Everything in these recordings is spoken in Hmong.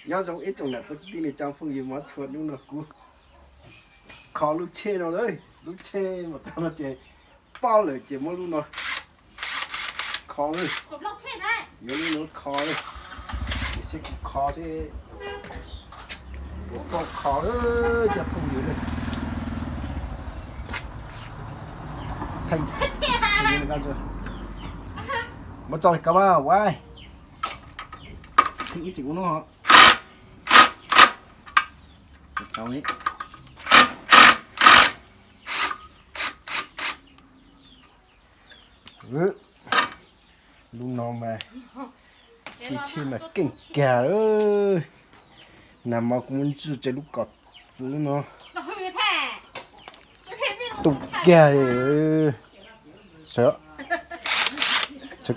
Nyob zoo ib tsoom niam txiv kwv tij neej tsa phooj ywg, mas txhua hnub no kuv kho lub tsheb no lawm, lub tsheb mas tag no ces poj lawm ces muab lub no kho lawm. Yuav lub no kho lawm, ces seb kuv kho seb puas kho cov phooj ywg lawm. Muab tso ko mas ua, thib ib tseem ua no. Lub no mas tsheb mas keej kag lawm. Nag hmo kuv muab ntswj tseg lub kom txwv no tu kag li. Txav txav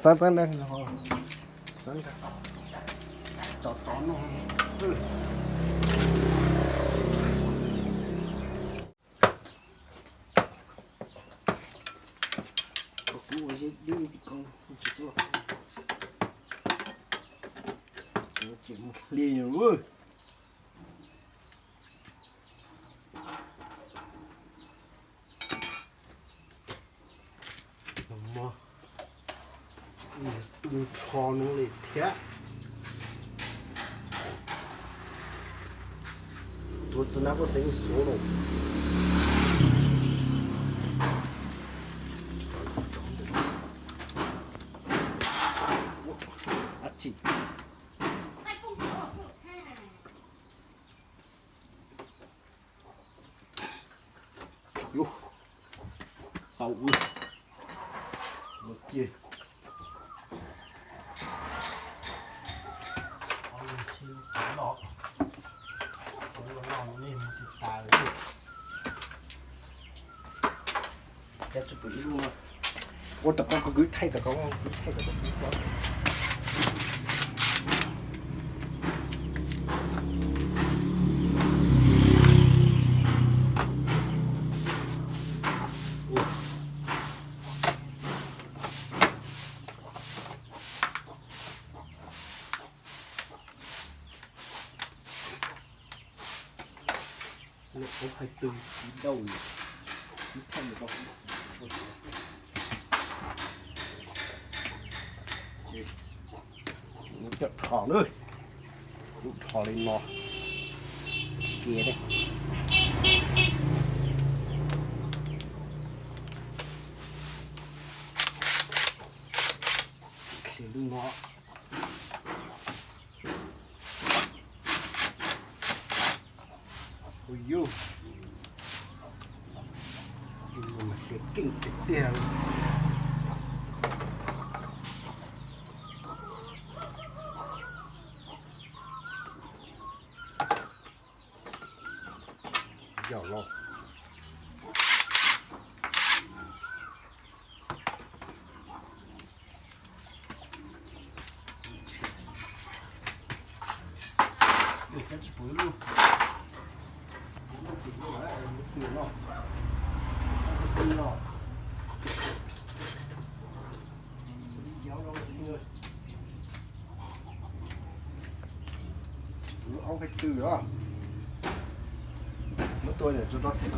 txav, tso tso no. Kuv ua zeb dib ko tsis tuaj, ces mus hli lawm. Tus nrho no li thiab. Tuav txiv nab kuj txeev xuv los. Ab tsi. Yus, tau ua, ua cia. Ua tom qab kuv kwv thaij tom qab, kwv thaij tom qab. Lawm ob hais tw tsis dauj li, ib thaj li tau. Ces muab coj rho na, lub rho li no, cia ne. Cia lub no. Ui yus, ua mas cia keej tiag tiag li. Yog los. Aub hais tw os. Muab tua niam tsuag rau them.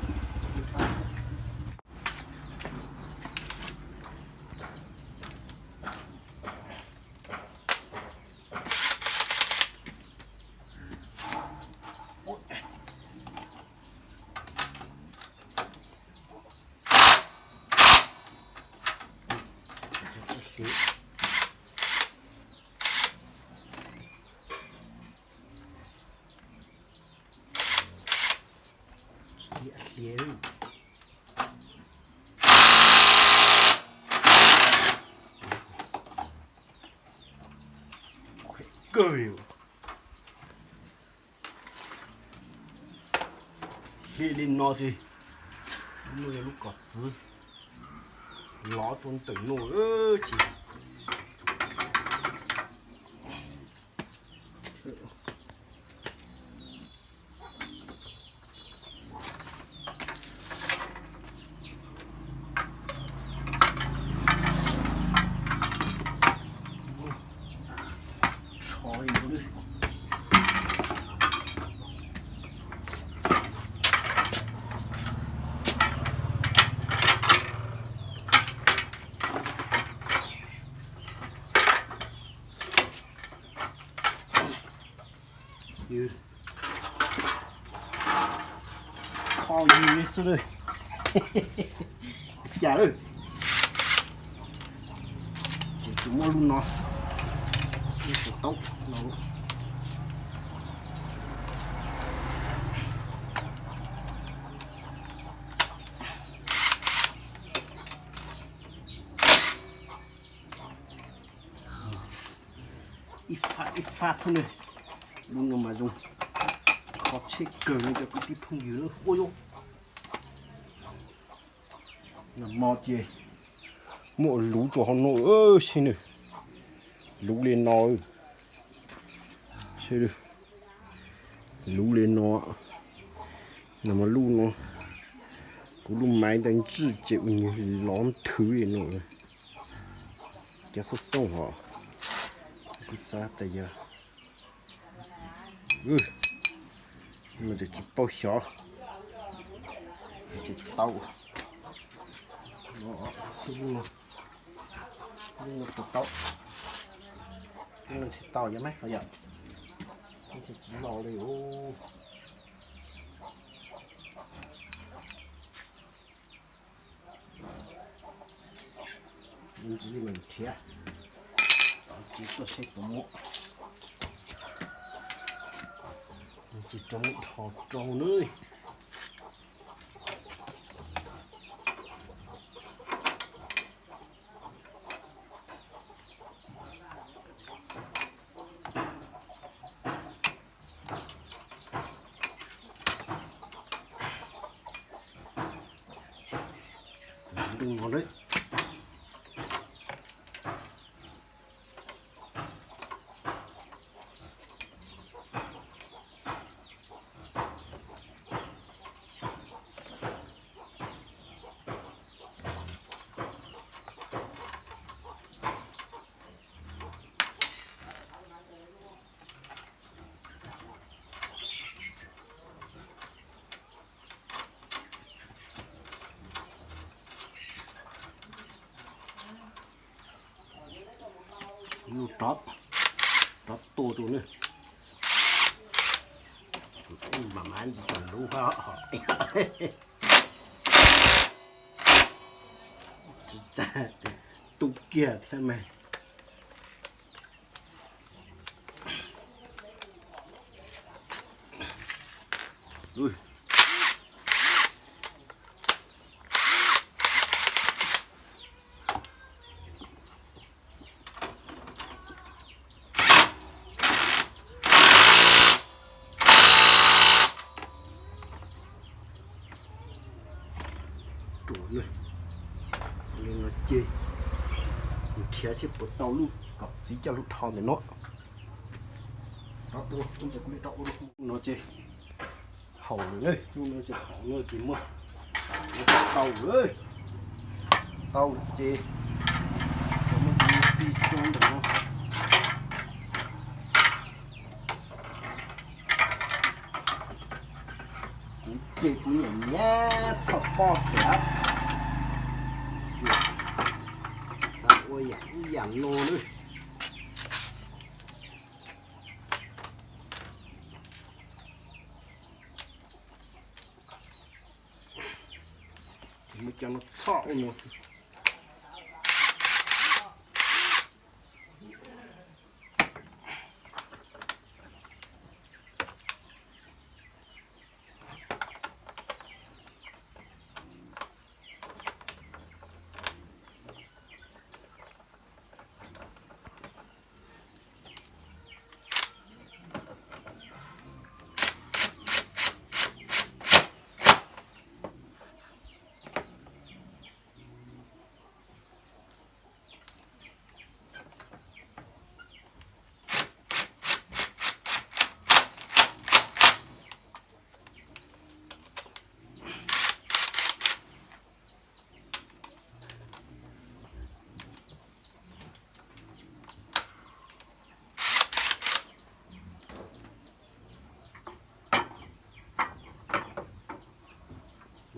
Kawg li. Hli li no ces lub no yog lub kom txwv, lov rau ntawm no ces rho li no lawm. Kho yus li xwb na. Cas lawm. Ces tsis muaj lub no, lub tus taub no. Ib fab ib fab xwb na. Lub no mas zoo kho tsheb kawg no cov kwv tij phooj ywg na. Ua yuav, nag hmo ces muaj luv rau hauv no seb nws, luv li no, seb, luv li no. Nag hmo lub no kuv lub maiv ntawd ntswj ces ua nyuag lov nthwv li no. Cov xoob xoob hos, kuv xav tias yog, ces tsis paub xyov, ces tsis tau. Lub no, lub no tsis tau, lub no tsis tau yog mas yom, ntshe tsis los li. Ntsis li mas nrhiav, tsis tuaj seb puas muaj. Tsis rau muab dhos rau nawb. Ntuj no lawm. Lub rov, rov tua rau na. Mam mam ntsis kom luv hov. Tsis tsa, tu kiag thiab mas. Ruam na, li no ces nrhiav seb puas tau lub kom txiv coj lug dhos ntawm no. No ces haum lawm na, lub no ces haum no ces muab tau lawm. Tau ces muab txiv rau ntawm no. Kuv ces kuv nyiam nyiam txhoj pob thiab. Xav ua yam ub yam no na. Ces muab cov no txhoj ua no xwb.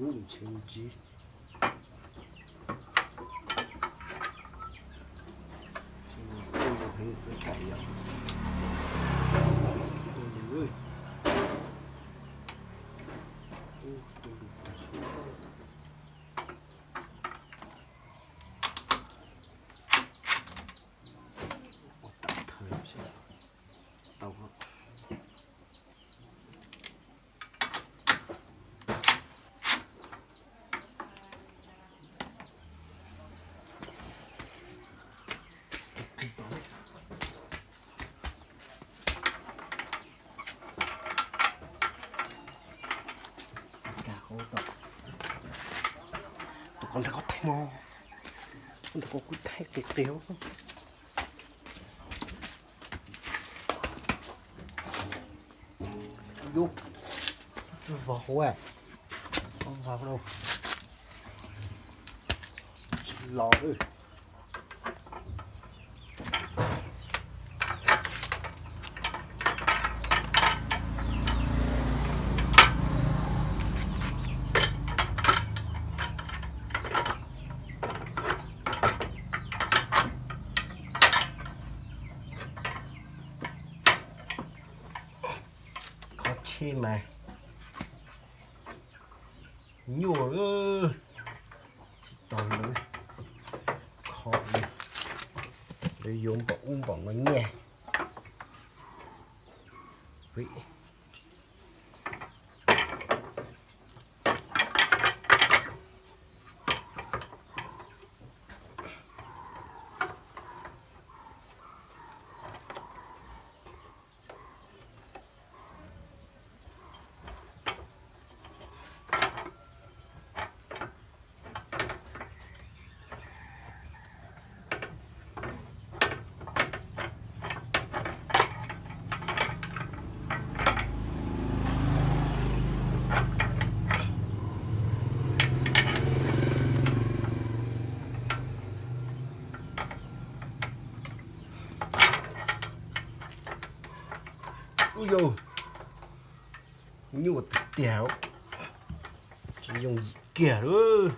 Ub, ntshe ntsis. Heev xwb kaim yom. Ua li, mog. Ntawm ko kuj thaij qis qis. Yus, tsis vov hauv, vov hauv, tsis los. Kho tsheb mas nyuaj, tsis tau lawv kho li, lawv yuav npaum ub npaum no nyiaj. Ub yau, nyuaj tiag tiag, tsis yooj yim kiag lawm.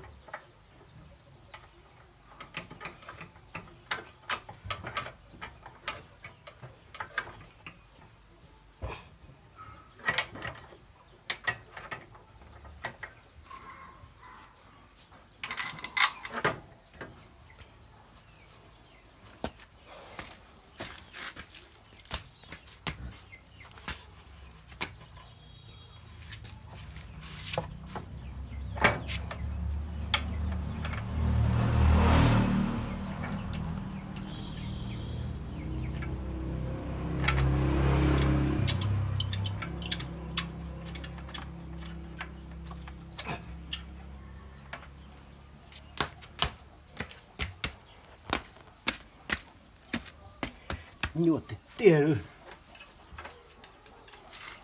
Nyuaj tiag tiag li,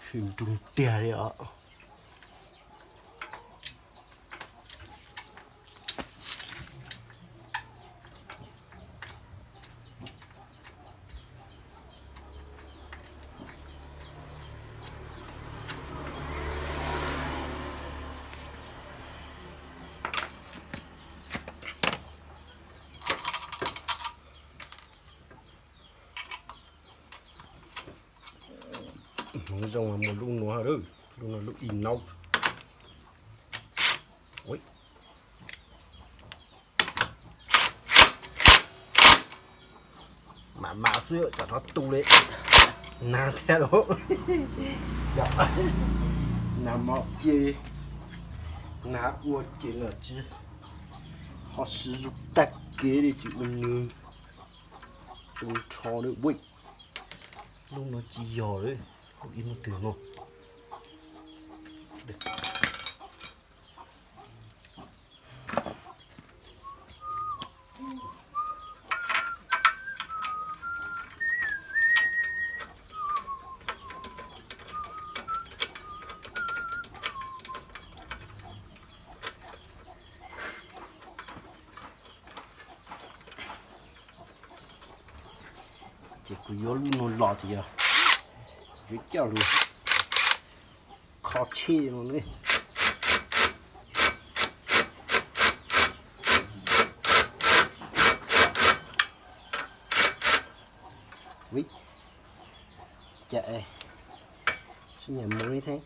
tsis nrug tiag li os. Hmoov zoo muaj lub nuav, lub no lub inox. Mam mam xwb, tsam no tu li nag thiab lauj. Nag hmo ces, nag ua ces los tsis ho siv zug tag kev li, tsis ua nws tu nrho li. Lub no tsis yog li, lub ib lub twg no. Ces kuv yuav lub no los ces yog yuav coj lug kho tsheb no ne. Ui, cas sib nyam mus li thiab.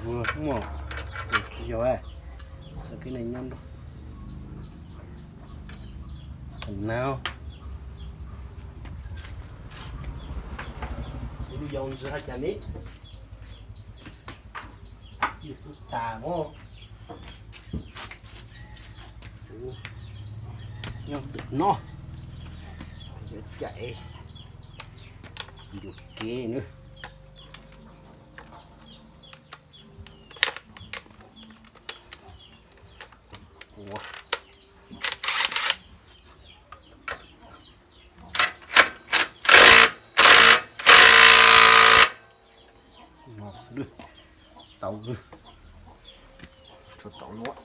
Vuag muaj, tsis yog, txog kev neeg nyob nrog. Nag, lub yau ntsis haj cas ne, yus tub tas mas nyob ntawm no, Caij yuam kev na. No xwb, tau, tshuav tau luaj.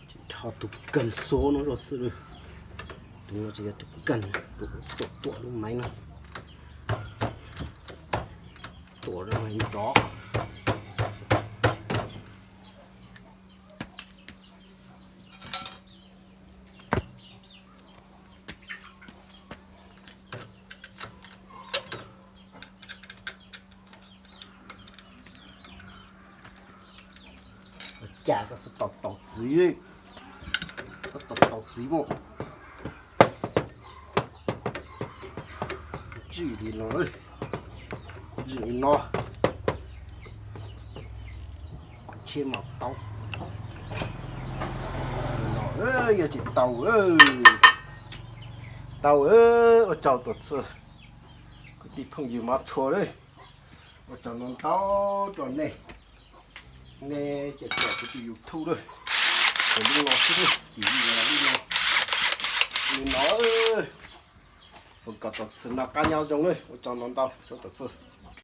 Tsis dhos tus kawg xo no zog xwb. Tus no tsis yog tus kawg, tus tuam tuam lub maiv no. Tuam rov. Ua cas koj xub tau tau txiv, xub tau tau txiv mas. Ntsij li no, ntsij li no. Tsheb mas tau. Yog tsis tau, tau, ua tsaug tuam txhia, kwv tij phooj ywg mab tshua lawm. Ua tsaug ntau ntau rau nej, nej cem kuv tus YouTube lawm. Kuv lub no xwb, tim lub no, li no. Foom kom tuam txhia noj qab nyob zoo lawm, ua tsaug ntau ntau rau tuam txhia.